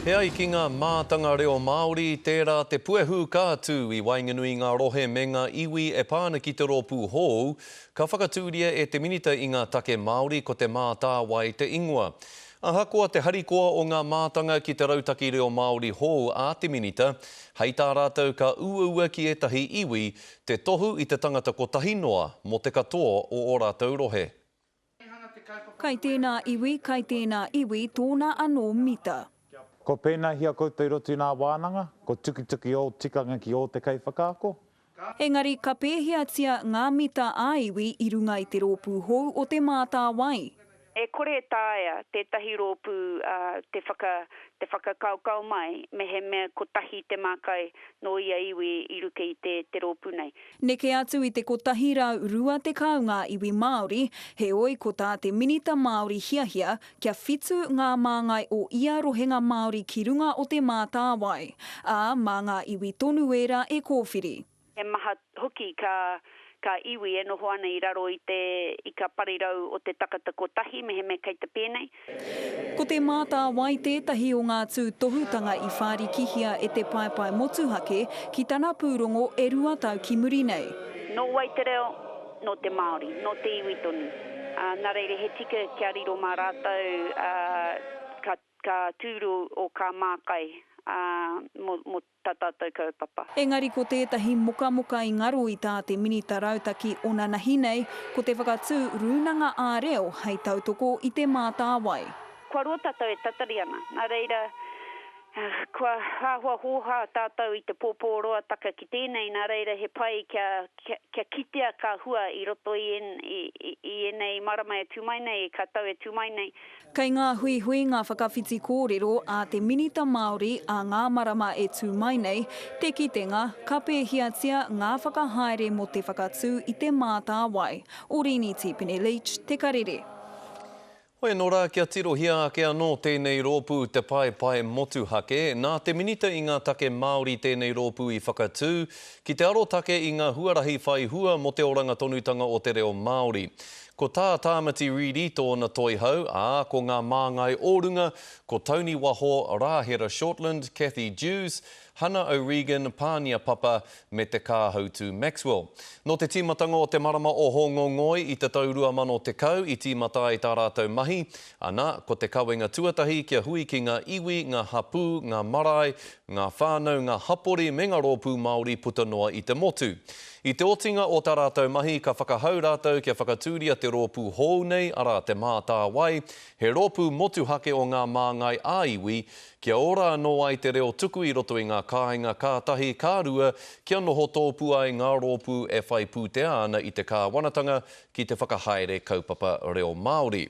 E ai ki ngā mātanga reo Māori, tērā te puehu ka tū i waenganui i ngā rohe me ngā iwi e pā ana ki te rōpū hou ka whakatūria e te Minita i ngā Take Māori ko Te Mātāwai te ingoa. Ahakoa te harikoa o ngā mātanga ki te rautaki reo Māori hou a te Minita, hei tā rātou ka uaua ki ētahi iwi te tohu i te tangata kotahi noa mō te katoa o ō rātou rohe. Kai tēnā iwi, kai tēnā iwi tōna anō mita. Ko pēnahia koutou i roto i nā wānanga, ko tukituki ō tikanga ki ō te kaiwhakaako. Engari ka pēheatia ngā mita ā-iwi i runga i te rōpū hou o Te Mātāwai? E kore e taea tētahi rōpū te whaka, te whakakaokao mai mehemea kotahi te mākai nō ia iwi i ruke i te, te rōpū nei. Neke atu i te 120 ngā iwi Māori, heoi ko tā te Minita Māori hiahia kia whitu ngā māngai o ia rohenga Māori ki runga o Te Mātāwai, ā, mā ngā iwi tonu ērā e kōwhiri. He maha hoki ka ka iwi e noho ana i raro i te i ka parirau o te takata kotahi mehemea kei te pēnei. Ko Te Mātāwai tētahi o ngā tūtohutanga i whārikihia e te Paepae Motuhake ki tana pūrongo e rua tau ki muri nei. Nō wai te reo? Nō te Māori, nō te iwi tonu. Ā, nā reira he tika kia riro mā rātou, ā, ka, ka tūru o kā mākai, ā, mō, mō tā tātou kaupapa. Engari ko tētahi mokamoka i ngaro i tā te Minita Rautaki onanahi nei, ko te whakatū rūnanga ā-reo hei tautoko i Te Mātāwai. Kua roa tātou e tatari ana, nā reira, kua āhua hōhā tātou i te pōpōroataka ki tēnei, nā reira he pai kia, kia kitea ka hua i roto i ēnei marama e tū mai nei, i kā tau e tū mai nei. Kei ngā huihuinga whakawhiti kōrero a te Minita Māori ā ngā marama e tū mai nei, te kitenga ka pēhiatia ngā whakahaere mō te whakatū i Te Mātāwai. Orini Tipene-Leach, Te Karere. Hoi anō rā kia tirohia ake anō tēnei rōpū Te Paepae Motuhake. Nā te Minita i ngā Take Māori tēnei rōpū i whakatū, ki te arotake i ngā huarahi whai hua mō te oranga tonutanga o te reo Māori. Ko tā Tāmati Reedy tōna toihau, ā, ko ngā māngai o runga, ko Tony Waho, Rāhera Shortland, Cathy Dewes, Hana O'Regan, Pānia Papa, me Te Kāhautū Maxwell. Nō te tīmatanga o te marama o Hōngongoi i te tau 2010 i tīmata ai tā rātou mahi, ana, ko te kawenga tuatahi kia hui ki ngā iwi, ngā hapū, ngā marae, ngā whānau, ngā hapori me ngā rōpū Māori puta noa i te motu. I te otinga o tā rātou mahi ka whakahau rātou kia whakatūria te rōpū hou nei, arā, Te Mātāwai, he rōpū motuhake o ngā māngai ā-iwi, kia ora anō ai te reo tuku i roto i ngā kāinga ka tahi, ka rua, kia noho tōpū ai ngā rōpū e whai pūtea ana i te kāwanatanga ki te whakahaere kaupapa reo Māori.